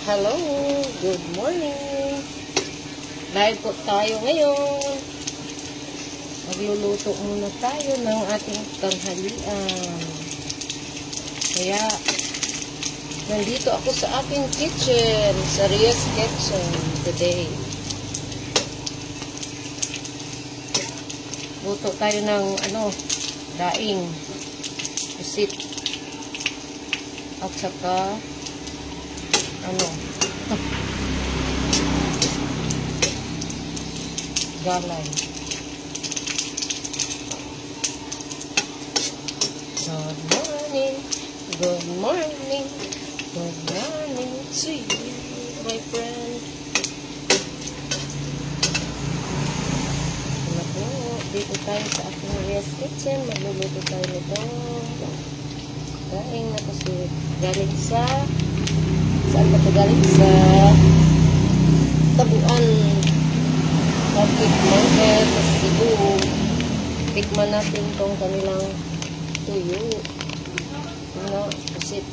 Hello, good morning. Live po tayo ngayon. Magluluto muna tayo ng ating tanghalian. Kaya, nandito ako sa aking kitchen, sa Ria's Kitchen today. Luto tayo ng daing, pusit, at saka galay. Good morning, good morning, good morning to you, my friend. Ano po, dito tayo sa aking Ria's Kitchen. Magluluto tayo nito. Daing na pusit. Galing sa, saan ba ito galing? Sa Tabuan Public Market sa Cebu. Tikman natin itong kanilang tuyo na pusit.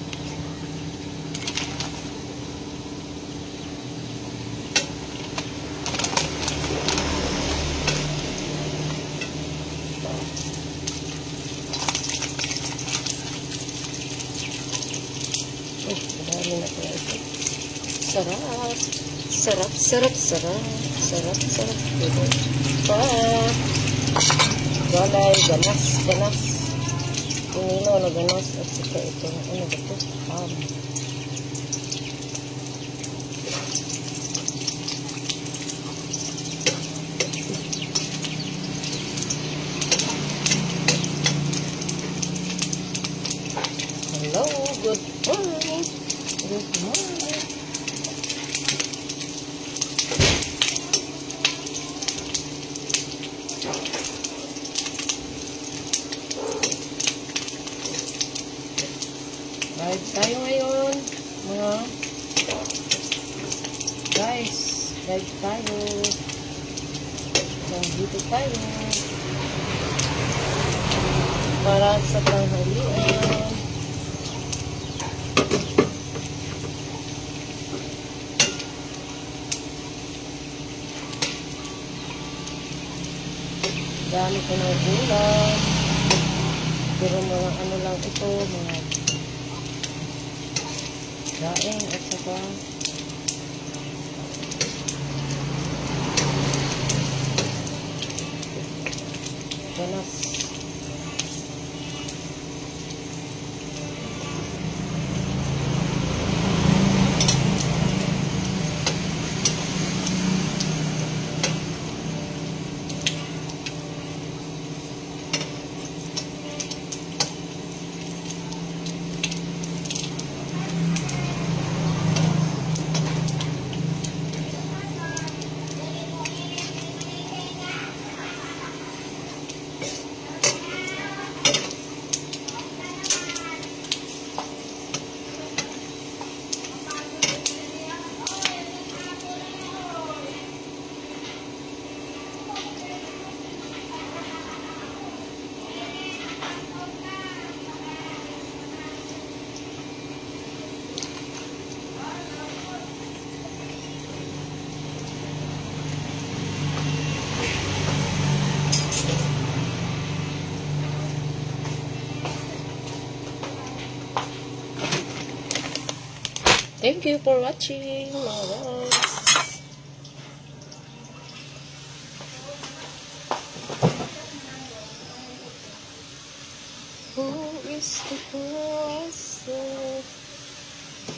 Oh, marami na pala ito. Sarap. Sarap, sarap, sarap. Sarap, sarap. Ito pa. Galay, ganas, ganas. Inilaw na ganas. At saka ito. Ano ba ito? Ham. Hello, good morning. Good morning. Live tayo ngayon, mga guys. Live tayo. Nandito tayo para sa tanghalian. Dami ko ng ulam. Pero mga ano lang ito, mga daing at saka ganas. Thank you for watching, mga guys. Who is the person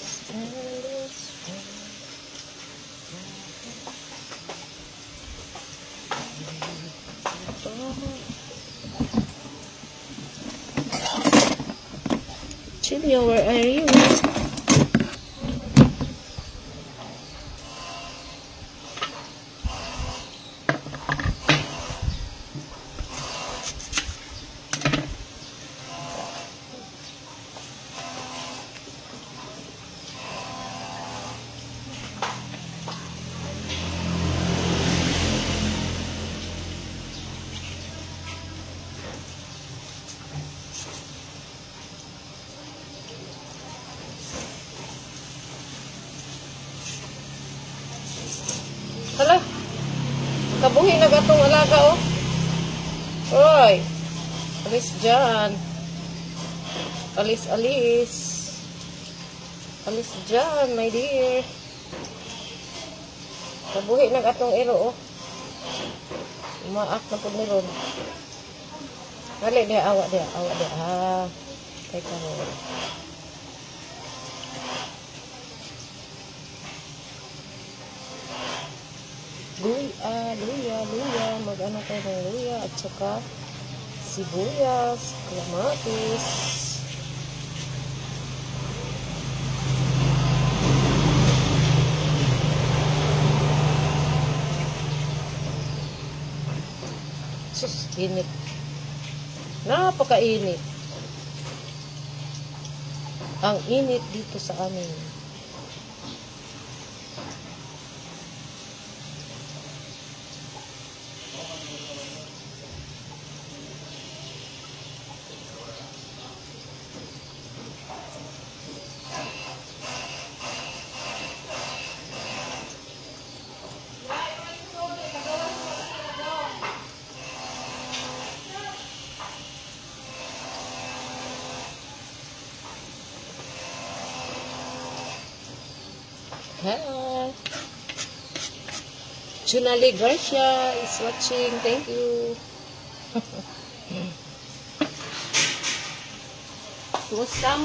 standing strong? Chilio, where are you? Nabuhi na gatong alaga, oh. Hoy. Alis dyan. Alis, alis. Alis dyan, my dear. Nabuhi na gatong iro, oh. Umaak na po ni Ron. Dali, diha, awa, diha, awa, diha. Ah, kay karon. Luya, luya, luya. Mag-ano tayo ng luya at saka sibuyas, kamatis. Sus, init. Napakainit. Ang init dito sa amin. Hi. Junali Garcia is watching. Thank you. Kumusta?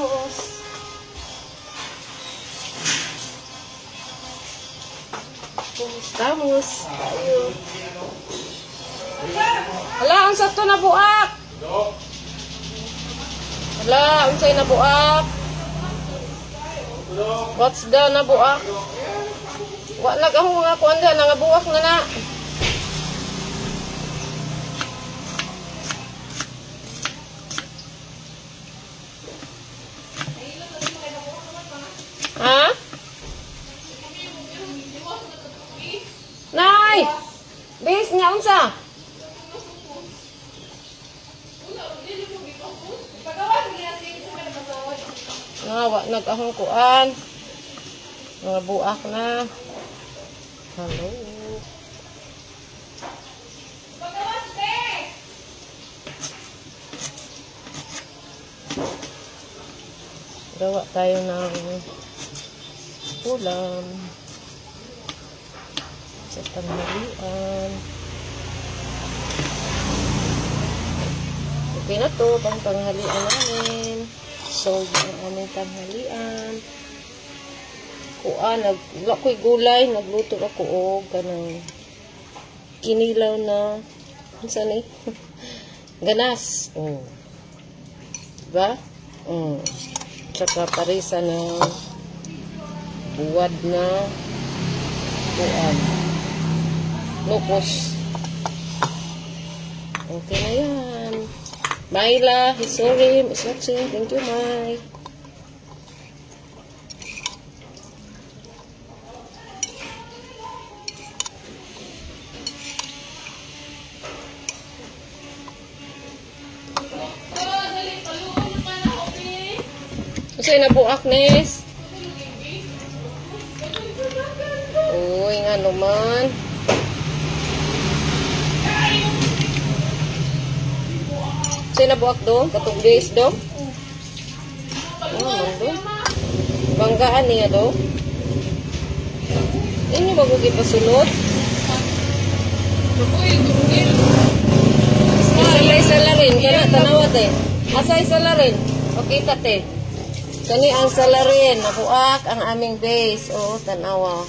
Kumusta tayo? Hala, unsa to na buak? Hala, unsay na buak? What's the nabuak? Wa na kahong mga kuan da, nangabuak na na. Ha? Nay! Bis nga unsa? Nga, wa nagahong kuan. Mga buak na. Hello. Gawa tayo ng ulam sa tanghalian. Okay na to, pang tanghalian namin. Sold ang aming tanghalian. Kuan, wala ko'y gulay, nagluto ako og kanang kinilaw na unsa ni? Ganas. Oh. Diba? Tsaka parisa na buwad na kuan. Lukos. Okay na yan. Myla, sorry, is watching. Thank you, Mai. Unsay na buak, Nes? Uy, nga naman. Unsay na buak do? Katong base do? Oh, do. Banggaan niya do. Inyo ba ko gipasulod? Isa salarin kana tanawa te. Asa salarin? Okay ta te. Kani ang salarin, nabuak ang aming base. Oh, tanawa.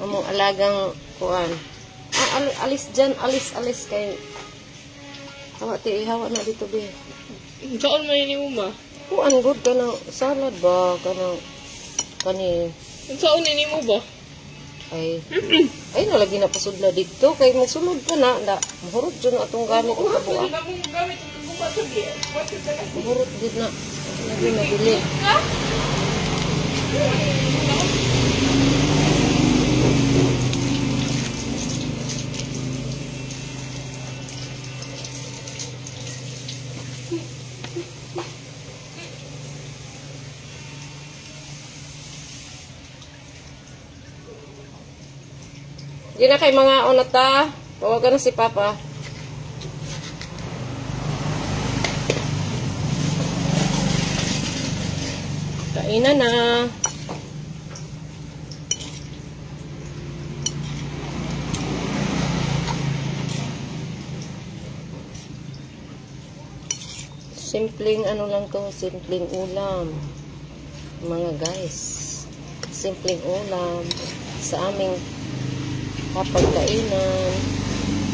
Among alagang kuan. Ah, alis dyan, alis, alis kay. Hawa te, hawa na dito be. Saan man ini mo ba? Kuan good kanang salad ba kanang kani. Saan ini mo ba? Ay. Ay nalagi na pasudla didto kay magsulod pa na, da. Mahurot jud na atong gamit og kabuak. Mahurot jud na. Lagi nabili. Sige na kay mga una ta. Tawagan na si Papa. Kainan na. Simpleng ano lang to, simpleng ulam. Mga guys, simpleng ulam sa aming hapagkainan.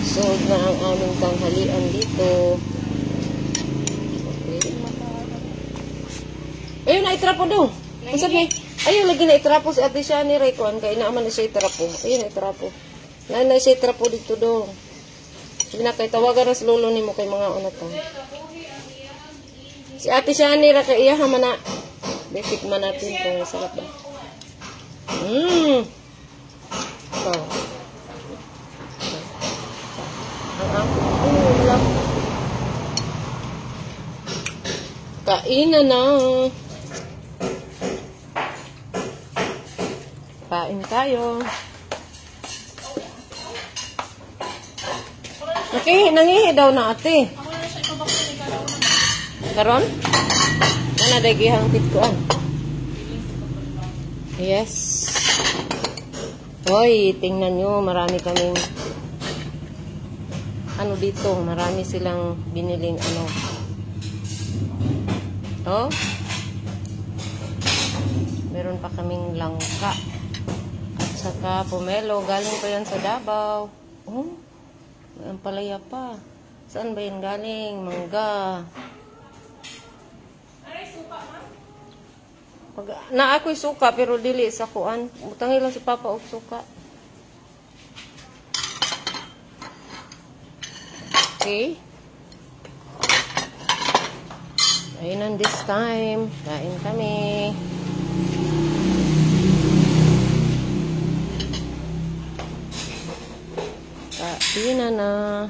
Sold na ang aming tanghalian dito. Okay. Ayun, naitrapo do. Ang sabi, ayun, lagi naitrapo si Ate Shani Raycon. Kaya naaman na siya itrapo. Ayun, naitrapo. Na siya itrapo dito do. Sige na, kay tawagan na si lolo ni mo kay mga una to. Si Ate Shani ra kay iya man na. Tikman natin kung masarap ba. So. Ang akong ulam. Kainan na. Kain tayo. Okay, nangihi daw na ate. Karon? Ana day gihang titkuan. Yes. Hoy, tingnan nyo, marami kaming ano dito, marami silang biniling ano. Oh. Meron pa kaming langka. At saka pomelo, galing pa yan sa Davao. Oh, may ampalaya pa. Saan ba yan galing? Mangga. Pag, na ako'y suka pero dili sa kuan. Butangin lang si Papa og suka. Okay. Ayun this time. Kain kami. Kain na.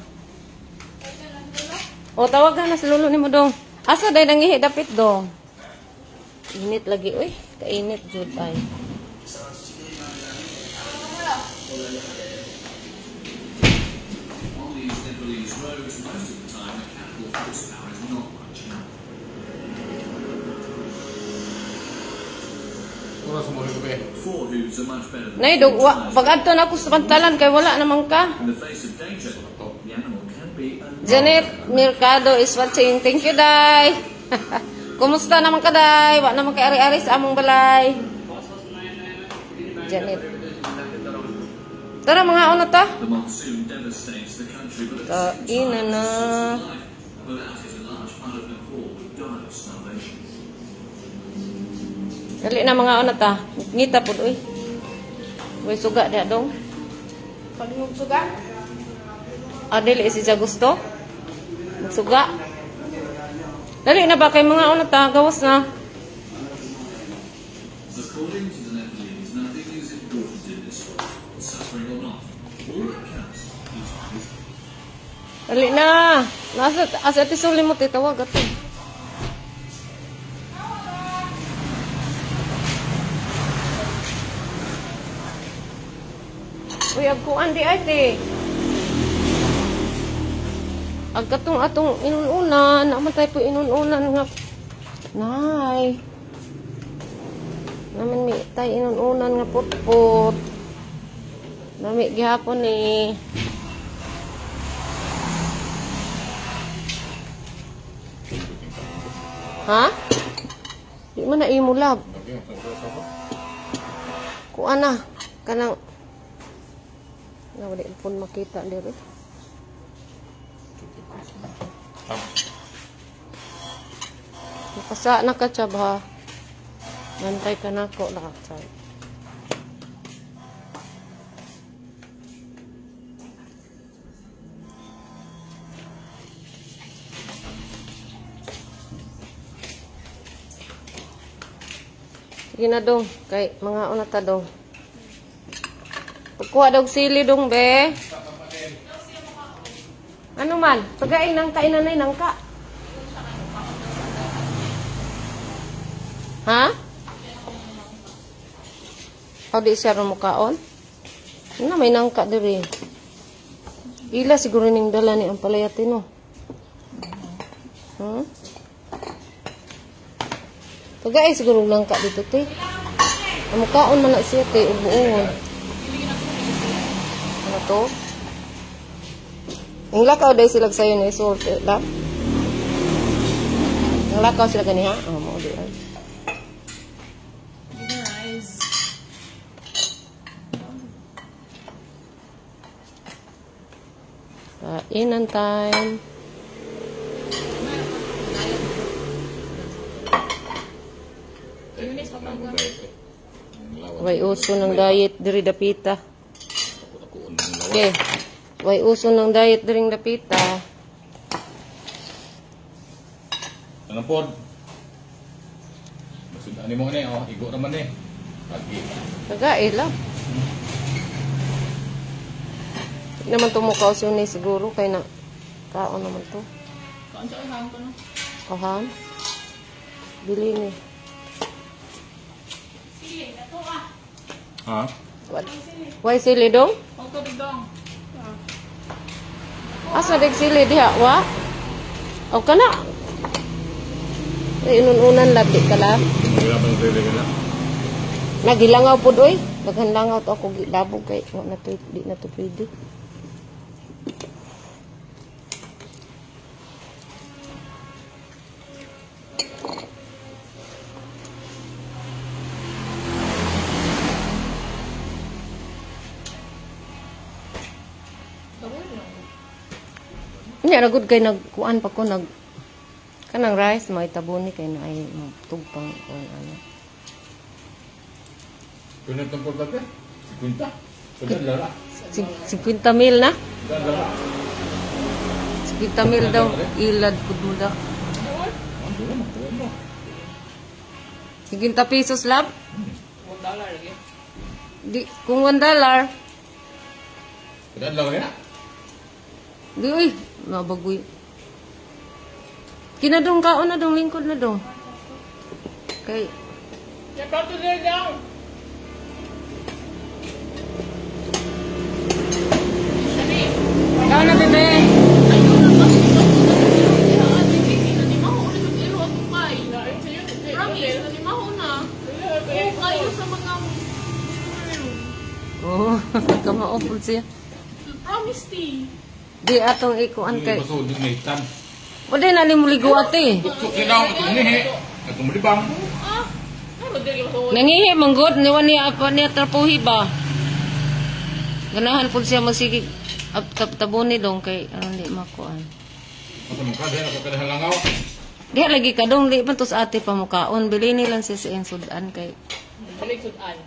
O, tawagan na si lolo ni mo dong. Asa day nangihi dapit dong? Init lagi, uy. Kainit jud ay. Nay, dog, pag-adto na ako sa pantalan kay wala naman ka. Janet Mercado is watching. Thank you, Day. Kumusta naman ka, Day? Wa naman kay ari-ari sa among balay. Janet. Tara, mga una ta. Kain na. Dali na mga una ta. Ngita po, uy. Uy, suga diha dong. Palingog suga? Ah, dili si siya gusto? Magsuga? Dali na ba kay mga una ta? Gawas na. Dali na. Nasa, asa ati suli mo, titawag ato. Uy, agkuan di ay, te. Agkatong atong inununan. Naman tayo po inununan nga. Nay. Naman may tayo inununan nga putput. Nami gihapon eh. Ha? Di man na imulab. Kuan na. Kanang. Wala pon makita diri. Nakasa na ka, Chab, ha? Bantay ka na ko, nakachab. Sige na dong, kay mga una ta dong. Pagkuha daw sili dong, be. Ano man? Pagkain ng kainan ay nangka. Ha? O di siya rumukaon? Na may nangka diri. Ila siguro ning dala ni ang palayati no. Pagay siguro nangka dito te. Ang mukaon man na siya te ubuon. Ano to? Ang lakaw dahil sila sayo ni salt la. Ang lakaw sila ganiha. Oh, mao di ay. Kainan time. Way uso ng diet diri dapita. Okay. Way uso ng diet diri dapita. Ano pod? Masud ani mo ni oh, igo raman ni. Pagi. Kagae lang. Di naman tumukaw siya ni siguro kay na kaon naman to. Kaon sa ham ko no. Kaham. Bili ni. Sili na to ah. Ha? What? Why sili dong? Ang tubig dong. Asa dig sili diha wa? Aw kana. Ay inununan labi ka la. Wala pang sili ka na. Nagilangaw pud oy. Daghan langaw to ako gilabog kay wa na to di na to pwede. Nya ra gud kay nagkuan pa ko nag kanang rice may taboni kay na ay tugpang kuan ano. Tunay tong portate? 50. Sudah lara. 50 mil na? Sudah lara. 50 mil daw ilad pud mo daw. 50 pesos lab? $1 lagi. Di kung $1. Sudah lara ya. Di uy, mabagoy. Kinadong kaon na dong lingkod na dong. Kay Ya plato din daw. Kaon na bebe. Oh, kamao pud siya. Promise tea. Di atong ikuan kay. Wala na ni muligo ate. Nangihi manggod ni wani apa niya trapuhi ba. Ganahan pud siya magsige tabuni dong kay aron di makuan. Di lagi ka dong di man tos ate pamukaon bilini lang siya sa iyang sudan kay. Balik sudan.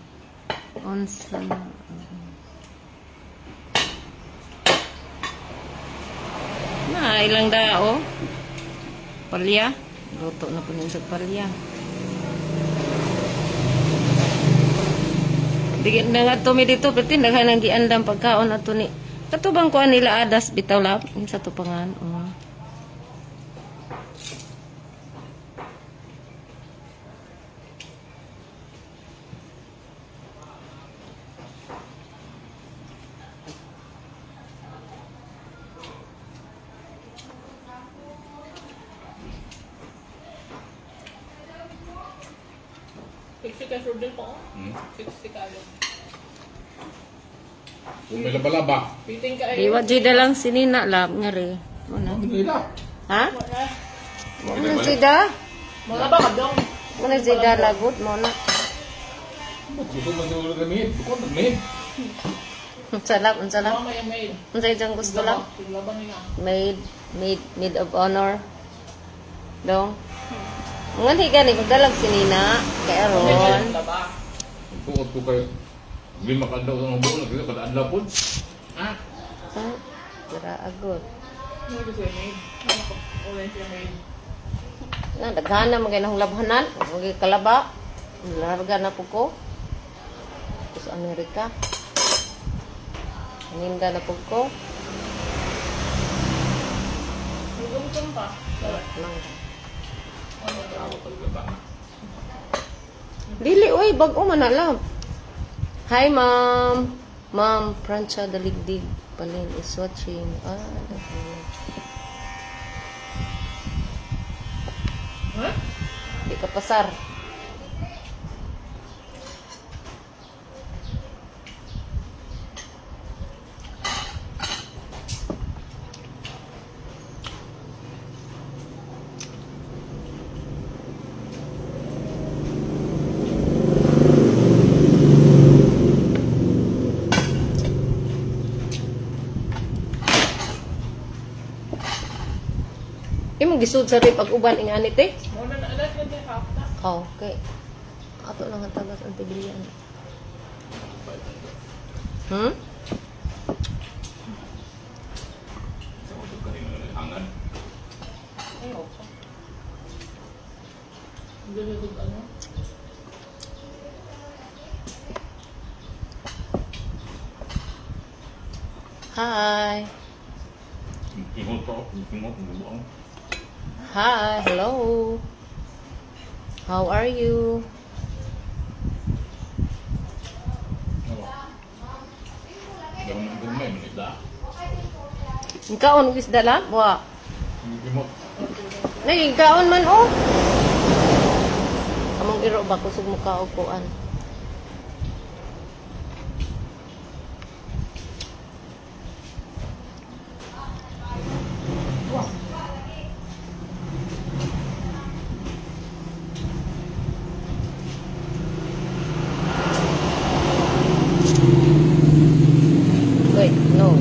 Unsa. Na ilang dao. Palya. Luto na po niya sa palya. Bigyan na nga to mi dito, pero daghan ang giandam pagkaon ato ni. Katubang kuan nila adas bitaw lab, sa to pangan. Oh. 60 ka po. 60 ka. Kung may laba-laba. Iwa jida lang sinina lab nga re. Muna. Ha? Muna jida? Mga ba ka dong? Muna jida lagot mo na. Gusto mo siguro gamit. Bukod gamit. Unsa lab, unsa lab? Unsa ijang gusto lab? Maid of honor. Dong. Nga di gani magdalag si Nina kay aron. Tuod ko kay lima ka adlaw ang buo nagdala kada adlaw pud. Ha? Dira agod. Na daghan na magay nahong labhanan, magay kalaba. Larga na po ko. Sa Amerika. Aninda na po ko. Dili oy, bag-o man na lang. Hi, ma'am. Ma'am Francia Daligdig Palin is watching. Ah, Ha? di ka pasar. Imong gisud sa rip ag uban inganit eh. Mo na na alas na din half na. Oh, okay. Ato lang ang tagas ang tibilian. Sa utog kanina hangan. Ay, okay. Hindi na ano. Hi. Ingot pa ako, ingot, buang. Hi. Hello. How are you? Dahon ng gumay, manisda. Kaon og isda lang? Wa. Ingot. Nay, kaon man oh. Among iro ba kusog mo ka og kuan. Wait, no.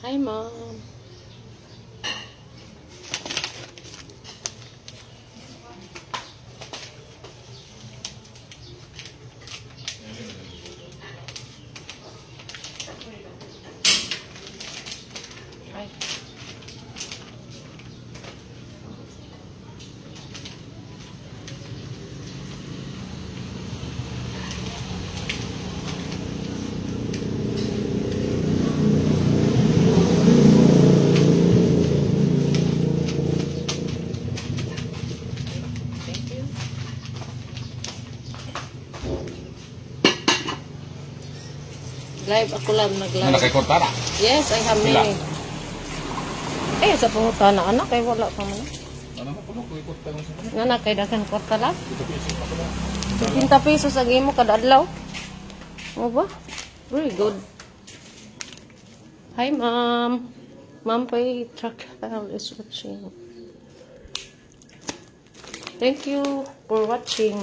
Hi, Mom. Ay. Live ako lang nag-live. Ano kay kwarta na? Yes, I have Pila? many. Eh, sa pangutana anak kay wala pa man. Ano mo kuno ko ikot tayo sa Nga na kay daghan kwarta lang. Ito piso pa ko lang. 50 pesos ang imo kada adlaw. Mo ba? Very good. Hi, ma'am. Ma'am Pay Trakel is watching. Thank you for watching.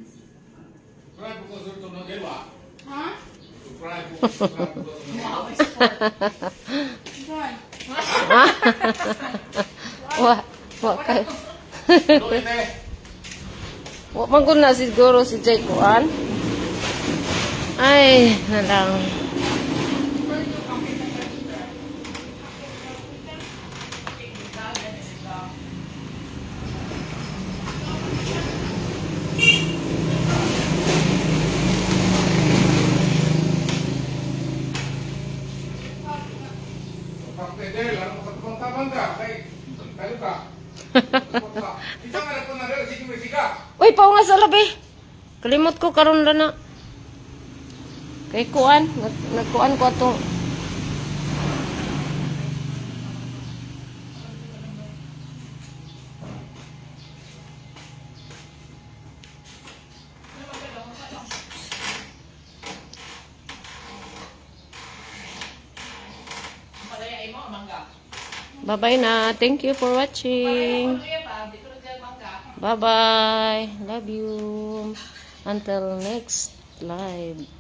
Subscribe ko sa ito ng dewa. Ha? Subscribe ko, subscribe ko. Wow, may support. Saan? Wa, wa kay. Ito ite. Wa man gud na siguro si Jay kuan. Ay, na lang. Pagpedel, ano mo katubang tabang ka? Kay, tayo ka. Isa nga na po na rin, sige may siga. Uy, paunga sa labi. Kalimot ko karon na na. Kay kuan, nagkuan ko atong Malaya mo, mangga. Bye-bye na. Thank you for watching. Malaya pa, di ko na dyan mangga. Bye-bye. Love you. Until next live.